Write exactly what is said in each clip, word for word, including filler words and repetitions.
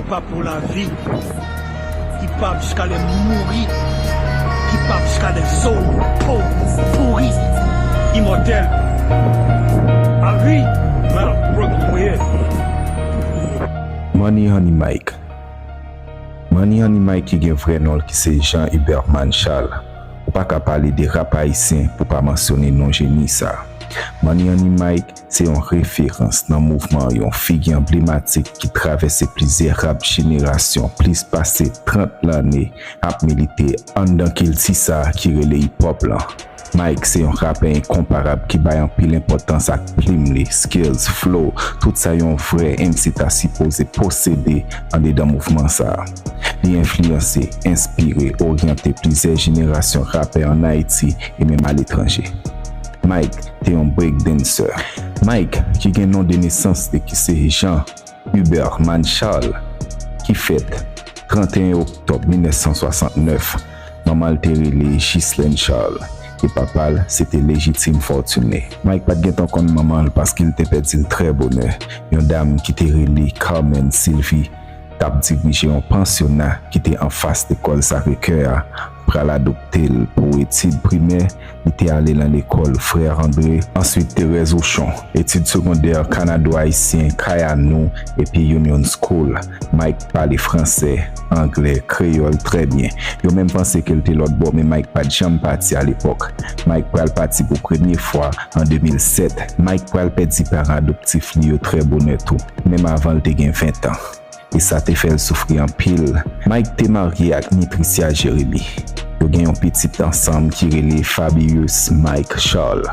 Hip-hop pou lavi. Hip-hop jiska lè m mouri. Hip-hop jiska lè zo m po pouri. Imòtèl. Avi. Mwen ap pran pou mwen ye. Money Honey Mike. Money Honey Mike ki gen vrè non l ki se Jean Huberman Charles. Ou pa ka pale de rap ayisyen pou pa mansyone non jeni sa. Money Honey Mike se yon referans nan mouvman, yon figi anblematik ki travèse plizyè rap jenerasyon, plis pase trant lanne ap milite anndan kilti sa ki rele hip-hop lan. Mike se yon rapè enkonparab ki bay anpil enpòtans ak plim li, skills, flow, tout sa yon vrè M C ta sipoze posede andedan mouvman sa. Li enfliyanse, enspire, oryante plizyè jenerasyon rapè ann Ayiti e menm aletranje. Mike te yon breakdancer. Mike, ki gen non de nesans li ki se Jean Huberman Charles, ki fèt trant et un oktòb mil nèf san swasant nèf, manman l te rele Ghislaine Charles, e papa l se te Légitime Fortuné. Mike pa t gentan konn manman l paske l te pèdi l trè bonè. Yon dam ki te rele Carmen Sylvie t ap dirije yon pansyona ki te anfas lekòl Sacré-Cœur a, pral adopte l pou etid primè. Li te ale nan lekòl Frère André, answit Thérèse Hochon, etid segondè Kanado Ayisyen, Kayanou, epi Union School. Mike pale fransè, anglè, kreyòl trè byen. Yo menm panse ke l te lòt bò, men Mike pa t janm pati alepòk. Mike pral pati pou premye fwa an de mil sèt. Mike pral pèdi paran adoptif li yo trè bonè tou, menm avan l te gen ven tan. E sa te fè l soufri anpil. Mike te marye ak Nitricia Jérémy. Yo gen yon pitit ansanm ki rele Fabius Mike Charles.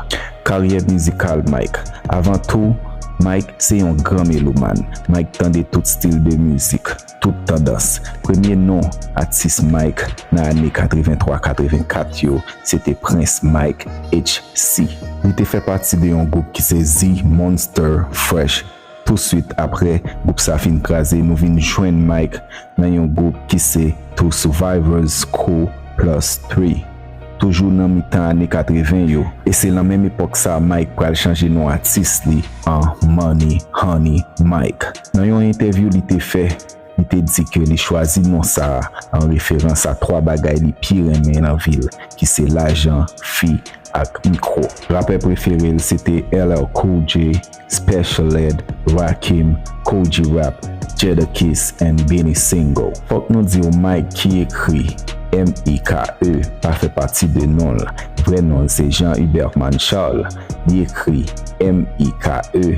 Karyè mizikal Mike. Avan tou, Mike se yon gran melomàn. Mike tande tout stil de mizik, tout tandans. Premye non atis Mike nan ane katreven twa katreven kat yo, se te Prince Mike H C. Li te fè pati de yon gwoup ki se Z Monster Fresh. Touswit apre gwoup sa fin kraze, nou vin jwenn Mike nan yon gwoup ki se Two Survivors Crew Plus Three. Toujou nan mitan ane katreven yo, e se nan menm epòk sa Mike pral chanje non atis li an Money Honey Mike. Nan yon entèvyou li te fè, li te di ke li chwazi non sa a an referans a twa bagay li pi renmen nan vi l, ki se lajan, fi, ak mikwo. Rapè prefere l se te L L Cool J, Special Ed, Rakim, Kool G Rap, Jadakiss and Beanie Sigel. Fòk nou di w Mike ki ekri M I K E pa fè pati de non l. Vrè non l se Jean Huberman Charles. Li ekri M I K E,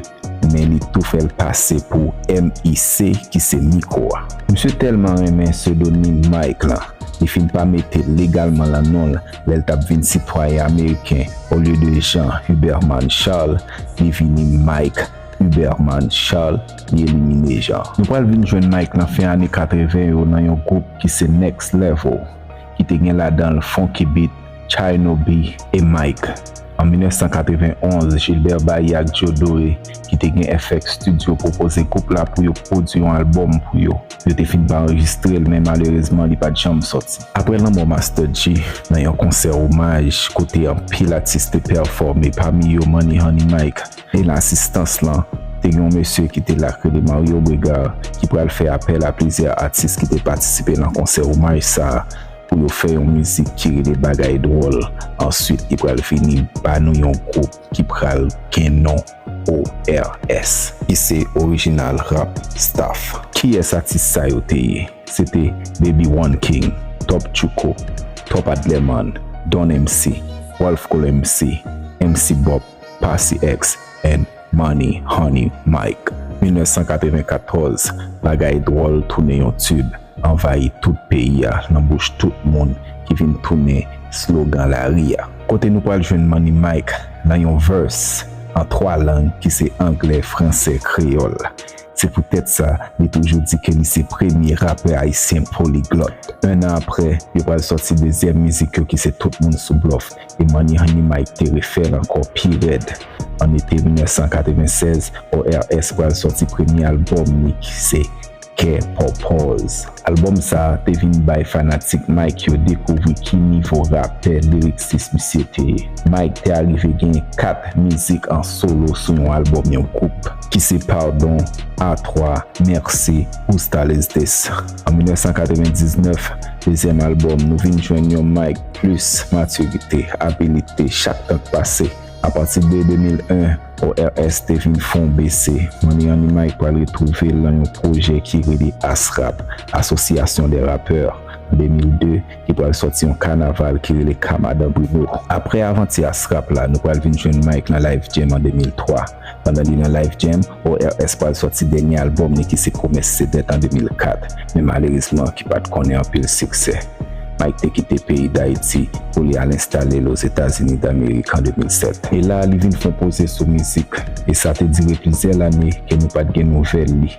men li tou fè l pase pou M I C ki se mikwo a. Misye tèlman renmen psedonim Mike lan, li fin pa mete l legalman lan non l lè l t ap vin sitwayen ameriken, olye de Jean Huberman Charles, li vini Mike Huberman Charles, li elimine Jean. Nou pral vin jwenn Mike nan fen ane katreven yo nan yon gwoup ki se Next Level, ki te gen ladan l Fonky Beat, Chyno B e Mike. An mil nèf san katreven onz, Gilbert Bailly ak Joe Doré, ki te gen F X Studio, pwopoze gwoup la pou yo pwodui yon albòm pou yo. Yo te fin pa anrejistre l, men malerezman, li pa t janm sòti. Apre lanmò Master G, nan yon konsè omaj kote anpil atis te pèfòme, pami yo Money Honey Mike, e nan asistans lan, te gen yon mesye ki te la k rele Mario Bregard, ki pral fè apèl a plizyè atis ki te patisipe nan konsè omaj sa a, pou yo fè yon mizik ki rele Bagay Dwòl. Answit, li pral vini ba nou yon gwoup ki pral gen non O R S, ki se Original Rap Staff. Kiyès atis sa yo te ye? Se te Baby One King, Top Tchouko, Top Adlerman, Don M C, Rolf Cool M C, M C Bop, Passy X, and Money Honey Mike. Mil nèf san katreven katòz, Bagay Dwòl tounen yon tube, anvayi tout peyi a nan bouch tout moun ki vin tounen slogan lari a. Kote nou pral jwenn Money Mike nan yon verse an twa lang ki se anglè, fransè, kreyòl. Se poutèt sa, li toujou di ke li se premye rapè ayisyen poliglòt. En an apre, yo pral sòti dezyèm mizik yo ki se Tout Moun Sou Blòf, e Money Honey Mike te refè l ankò pi rèd. An ete mil nèf san katreven sèz, O R S pral sòti premye albòm li ki se Kè Pòpòz. Albòm sa a te vin bay fanatik Mike yo dekouvri ki nivo rapè, liriksis misye te ye. Mike te arive gen kat mizik an solo sou yon albòm yon gwoup, ki se Pardon, A twa, Merci, Gusta Les Des. An mil nèf san katrevendiznèf, dezyèm albòm, nou vin jwenn yon Mike plis matirite, abilite, chak tan k pase. Apati de de mil en, O R S te vin fè yon bese. Money Honey Mike pral retwouve l nan yon pwojè ki rele Asrap, Association des Rappeurs, an de mil de, ki pral sòti yon kanaval ki rele Ka Madan Bruno. Apre avanti Asrap la, nou pral vin jwenn Mike nan Life Jam an de mil twa. Pandan li nan Life Jam, O R S pral sòti dènye albòm li ki se Promès Se Dèt an de mil kat, men malerezman ki pa t konnen anpil siksè. Mike te kite peyi Dayiti pou li al enstale l Ozetazini Damerik an de mil sèt. E la, li vin fè yon poze sou mizik, e sa te dire plizyè lane ke nou pa t gen nouvèl li.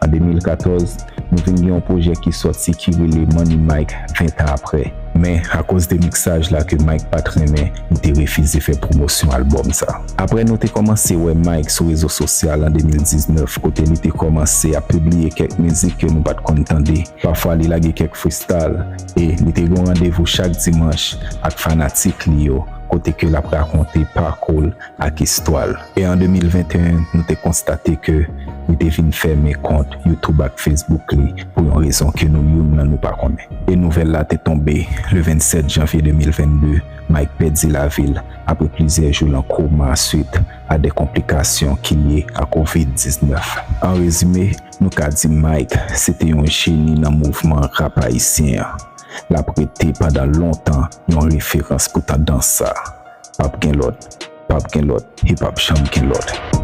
An de mil katòz, nou vin gen yon pwojè ki sòti ki rele Money Mike, ven tan apre. Men, akoz de miksaj la ke Mike pa t renmen, li te refize fè pwomosyon albòm sa. Apre, nou te kòmanse wè Mike sou rezo sosyal an de mil diznèf, kote li te kòmanse ap pibliye kèk mizik ke nou pa t konn tande. Pafwa, li lage kèk freestyle, e li te gen yon randevou chak dimanch ak fanatik li yo, kote ke l ap rakonte pakou l ak istwa l. E an de mil venteyen, nou te konstate ke li te vin fèmen kont YouTube ak Facebook li pou yon rezon ke nou youn nan nou pa konnen. E nouvèl la te tonbe le vennsèt janvye de mil vennde, Mike pèdi lavi l apre plizyè jou nan koma swit a de konplikasyon ki lye a kovid diznèf. An rezime, nou ka di Mike se te yon jeni nan mouvman rap ayisyen an. L ap rete pandan lontan yon referans pou tandans sa. P ap gen lòt, p ap gen lòt, e p ap janm gen lòt.